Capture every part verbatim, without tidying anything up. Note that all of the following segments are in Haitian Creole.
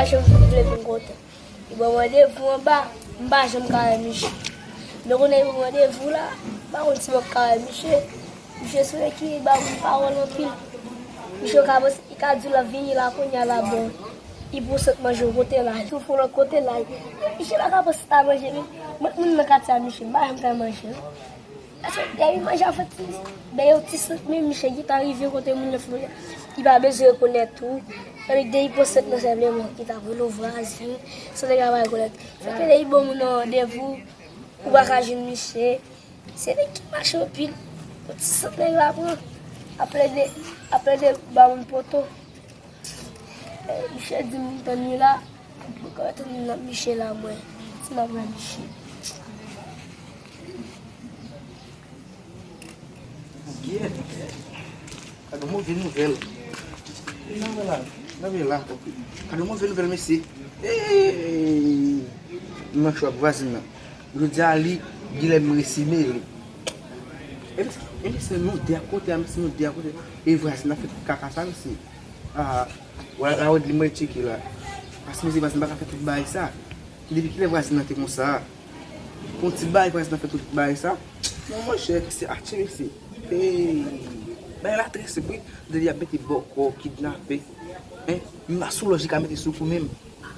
Mache m vle vin kote. Li ban m randevou anba, m pa janm ka wè misye. Men kounye a li ban m randevou la, m pa konn si m ap ka wè misye. Misye se yon nèg ki ba moun pawòl anpil. Misye ka panse, li ka di w l ap vini la kounye a la bon. Li pran sant manje w kote l al. Tou fon lòt kote l al. Misye pa ka panse ta manje men. Mwen moun nan katye a misye, m pa janm fè manje. Paske depi manje a fè ti, ben yon ti sant men misye ki ta rive kote moun nan fè manje. Li pa bezwen rekonèt ou. Tandis depi pran sant nan senpleman, ki ta pran yon vwazin, sant nèg la pa rekonèt. Fè ke depi bon moun nan randevou, ou pa ka jwenn misye. Se nèg ki mache anpil. Yon ti sant nèg la pran. Ap plede, ap plede ba moun poto. Eh, misye di m tann li la. Mwen ka tann li nan misye la mwen. Si m ap wè misye. Gad yon move nouvèl. Nan la, nan la. Gad yon move nouvèl mesye. Hey! M nan cho ak vwazin nan. Jodi a li, Guilherme resi mele. E mesye, e mesye nou de a kote, a mesye nou de a kote. E vwazin nan fè tout kaka sa mesye. Ah, wè la wè li mwen tcheke la. Paske mesye vwazin pa ka fè tout bagay sa. Depi kilè vwazin nan te konsa? Yon ti bagay vwazin nan fè tout bagay sa. Non monchè, se atye mesye. Hey, bagay la trè senp wi. Depi y ap mete bòkò, kidnape. Hein? Menm mason lòj li ka mete sou kou menm.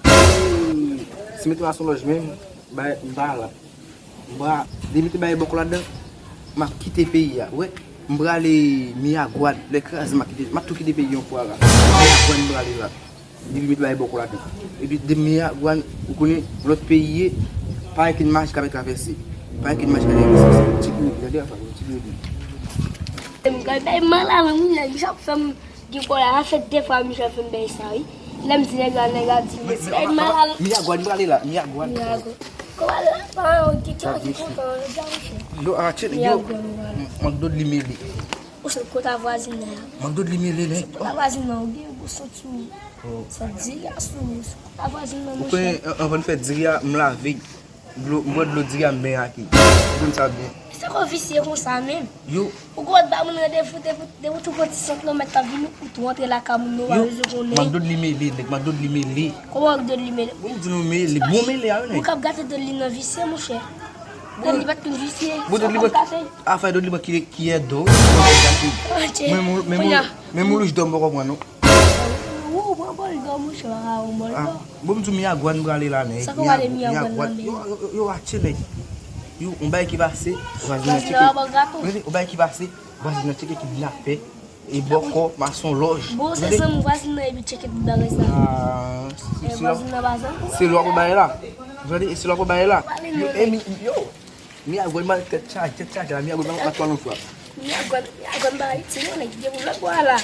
Hey, si mete mason lòj menm, bay, m pa la. M pa, depi te bay bòkò ladan, m ap kite peyi a. Wè, m prale Miragwàn, lè kraze m ap kite, m ap tou kite peyi yon fwa la. Miragwàn m prale la. Depi met bay bòkò ladan. Epi de Miragwàn, ou konnen, lòt peyi ye, pa gen maji k ap travèse. Pa gen maji k ap travèse. Ti kredi, gade afa, ti kredi. M gade bay mal a la, moun la, li ap fè m gen kòlè, sa fè de fwa misye fè m bay sa, wi. Lè m di nèg la, nèg la di m, se bay mal a la. Miragwàn, m prale la, Miragwàn. Miragwàn. Kòman la, pa yon ti kè ki kontan, yo di a misye. Yo, a, tchè, yo, Miragwàn, m prale. M ap dòt li mele. Ou sot kòt a vwazin nan. M ap dòt li mele, nèg. Sot kòt a vwazin nan, ou gen gwo sant sou ou. Oh. Sot diri a sou ou. Sot kòt a vwazin nan, monchè. Ou konnen, an-, anvan n fè diri a, m lave. Dlo, m bwè dlo diri a, m benyen ak li. Ou konn sa byen. Se kò visye konsa menm. Yo. Ou konn ba moun randevou depi, depi w tou pran ti senk kilomèt la vini, ou tou antre lakay moun nan, ou pa bezwen konnen. M ap dòt li mele, nèg, m ap dòt li mele. Kòman w ap dòt li mele? Bon, m di nou mele, bon mele a, wi, nèg. Moun k ap gate dòt li nan visye, monchè. Dòt li pa t konn visye. Bon, dòt li pa t gate. Afè dòt li pa t kiyè, kiyè dò. Ok. Men moun, men moun, men moun louch dò m poko pran, non. Ou pran bòl dò, monchè, pa ka pran bòl dò. Bon, m di w Miragwàn m prale la, nèg. Sa k ap pale Miragwàn la, men? Yo, yo, yo, atye, nèg. Yo, yon bagay ki pase, vwazin nan tcheke. Yon bagay ki pase, vwazin nan tcheke kidnapè, e bòkò, mason lòj. Bon, se zanmi vwazin nan epi tcheke tout bagay sa. Ah, se, se, se lwa pou bagay la. Ou tande, e se lwa pou bagay la. Yo, e mi, yo. Miragwàn mal tèt chaje, tèt chaje la, Miragwàn mal twa non fwa. Miragwàn, Miragwàn pa Ayiti non, nèg, li gen pou lòt bò a la.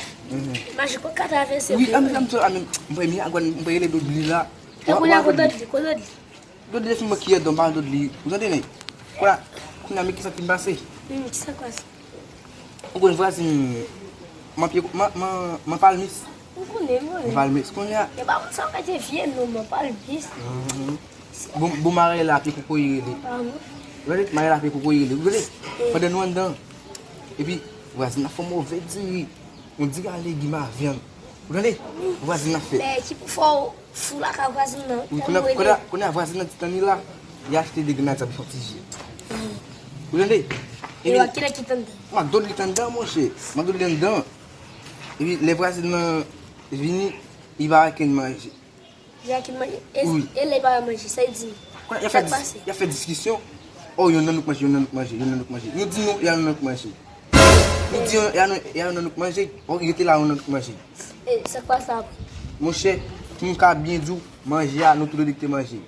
Maji poko ka travèse. Wi, an menm tan, an menm, m prale Miragwàn, m prale Dòdli la. E kounye a, kote Dòdli, kote Dòdli? Dòdli fin mwen kiyè dò, m pa Dòdli. Ou tande, nèg? Kounye a, kounye a, men kisa k fin pase? Hmm, kisa k pase? Ou konn vwazin, man pye, man, man, man palmis. M konnen, m konnen. Man palmis, kounye a. E pa moun sa mete vye non, man palmis. Bon, bon, marè la, pye kokoye rele. Ou tande? Marè la, pye kokoye rele. Ou tande? Pandan nou anndan. Epi, vwazin nan fè move diri. Yon diri a legim a vyann. Ou tande? Vwazin nan fè. Men, ki pou fè w fou lakay vwazin nan? Wi, kounye a, kounye a, kounye a vwazin nan ti tann li la. Li achte de grenadya pou fè yon ti je. Ou tande? Epi, kilè ki t anndan? M ap Dòdli t anndan, monchè. M ap Dòdli anndan. Epi, lè vwazin nan vini, li pa wè kenn manje. Jacqueline manje. E, wi. E lè pa manje, sa l di. Kounye a, y ap fè dis-, y ap fè diskisyon. Oh, yonn nan nou k manje, yonn nan nou k manje, yonn nan nou k manje. Nou di nou, y a yonn nan nou k manje. Nou di, y a yonn, y a yonn nan nou k manje. Oh, rete la, yonn nan nou k manje. E, sa k pase apre? Monchè, pou m ka byen di w, manje a, nou tou de ki te manje.